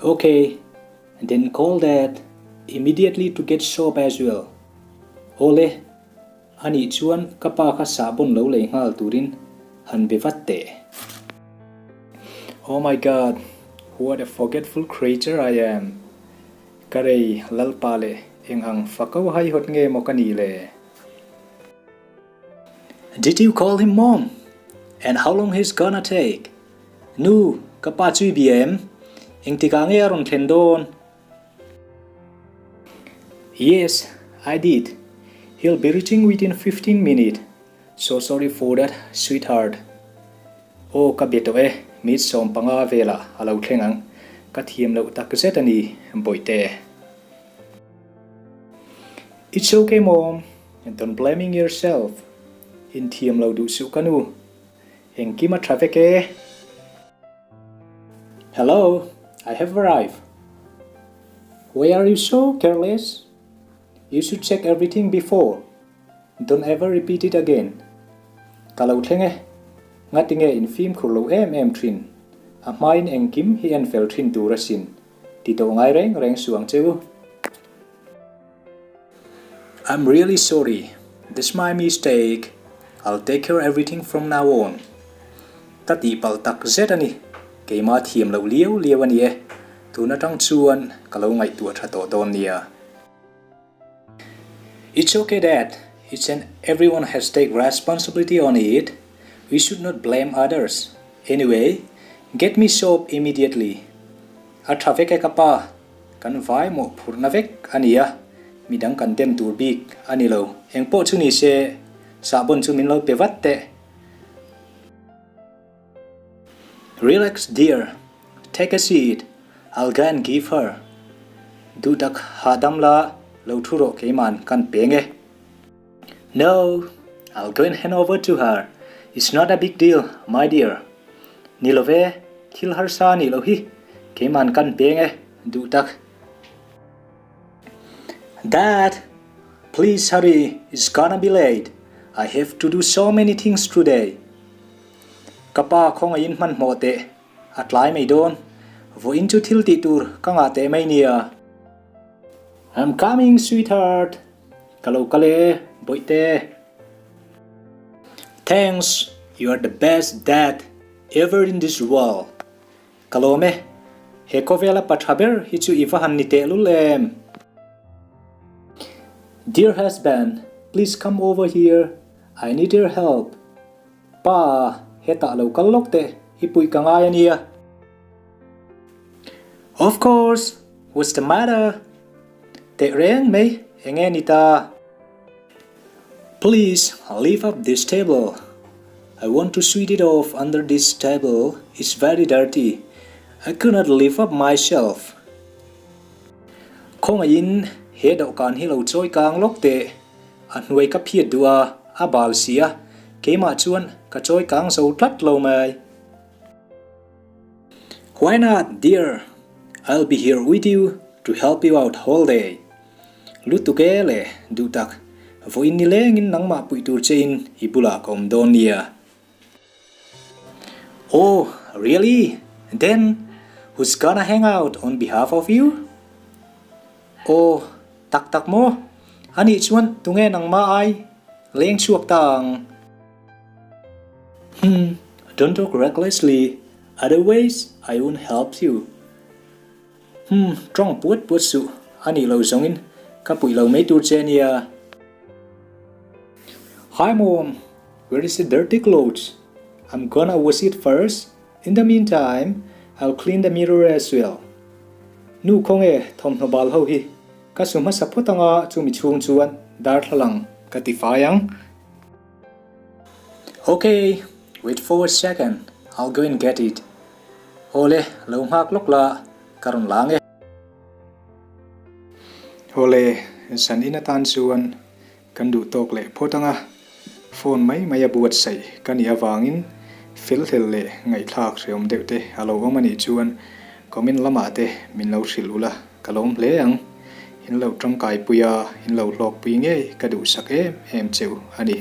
Ok, then call dad immediately to get soap as well. Awle, anih chuan ka pa kha sahbawn lo lei nghal turin han be vat teh. Oh my God, what a forgetful creature I am. Ka rei Lalpa leh eng ang fako haihawt nge maw ka nih le? Did you call him mom? And how long he's gonna take? Nu, ka pa chu i bia em? Engtikah nge a rawn thlen dawn? Yes, I did. He'll be reaching within 15 minute. So sorry for that, sweetheart. Aw, ka be tawh e, minute 15 velah a lo thleng ang. Ka thiam loh tak zet a ni, Bawihte. It's okay, mom. Don't blaming yourself. Inthiam lo duh suh ka nu. Engkim a tha vek e. Hello, I have arrived. Why are you so careless? You should check everything before. Don't ever repeat it again. Ka lo thleng e. Ngatinge in fimkhur lo em em thin. A hmain engkim hi en fel thin tur asin. Ti tawh ngai reng reng suh ang che u. I'm really sorry, this my mistake, I'll take care everything from now on. Ka tihpalh tak zet a ni, keimah thiam loh liau liau a ni e, tun atang chuan ka lo ngaihtuah tha tawh dawn nia. It's okay dad, it's an everyone has take responsibility on it, we should not blame others. Anyway, get me soap immediately. A tha vek e ka pa, Kan vai mawhphurhna vek a ni a, midang kan dem tur bik a ni lo. Engpawh chu ni se, sahbawn chu min lo pe vat teh. Relax dear, take a seat, I'll go and give her. Duhtak hahdam la, lo thu rawh keiman kan peng e. No, I'll go and hand over to her, it's not a big deal, my dear. Ni lo ve, thil harsa a nih loh hi, keiman kan peng e, duh tak. Dad, please hurry, it's gonna be late, I have to do so many things today. Ka pa khawngaihin hmanhmawh teh, a tlai mai dawn, vawiin chu thil tih tur ka ngah teh mai nia. I'm coming, sweetheart. Ka lo kal e, Bawihte. Thanks, you are the best dad ever in this world. Ka lawm e, he khawvela pa tha ber hi chu i va han ni tehlul em. Dear husband, please come over here, I need your help. Pa, hetah lo kal lawk teh, i puih ka ngai a nia. Of course, what's the matter? Teh reng mai, eng nge ni ta? Please leave up this table. I want to sweep it off under this table, it's very dirty. I could not lift up myself. Khawngaihin he dawhkan hi lo chawi kang lawk teh. A hnuai ka phiat duh a, a bal si a, keimah chuan ka chawi kang zo tlat lo mai. Why not, dear? I'll be here with you to help you out whole day. Lutuk e le, duh tak. Vawiin ni lengin nangmah puih tur che in i bulah ka awm dawn nia. Oh, really? Then, who's gonna hang out on behalf of you? Aw, tak tak maw? Anih chuan tunge nangmah ai leng chhuak ta ang? Hmm, don't talk recklessly, otherwise I won't help you. Hmm, tawng puat puat suh, a nih lo zawngin ka puih lo mai tur che nia. Hi mom, where is the dirty clothes? I'm gonna wash it first, in the meantime I'll clean the mirror as well. Nu khawnge thawmhnaw bal ho hi ka su hmasa phawt anga chumi chhung chuan darthlalang ka ti fai ang. Ok, wait for a second, I'll go and get it. Awle, lo nghak lawk la, ka rawn lang e. Awle, zan in atan chuan kan duh tawk leh phawt anga, phone mai mai a buatsaih ka nih avangin fel hlel leh ngaihthlak hreawm deuh te a lo awm anih chuan comment lamah te min lo hrilh ula ka lawm hle ang. In lo tangkaipui a, in lo hlawkpui ngei ka duhsak em em cheu a ni.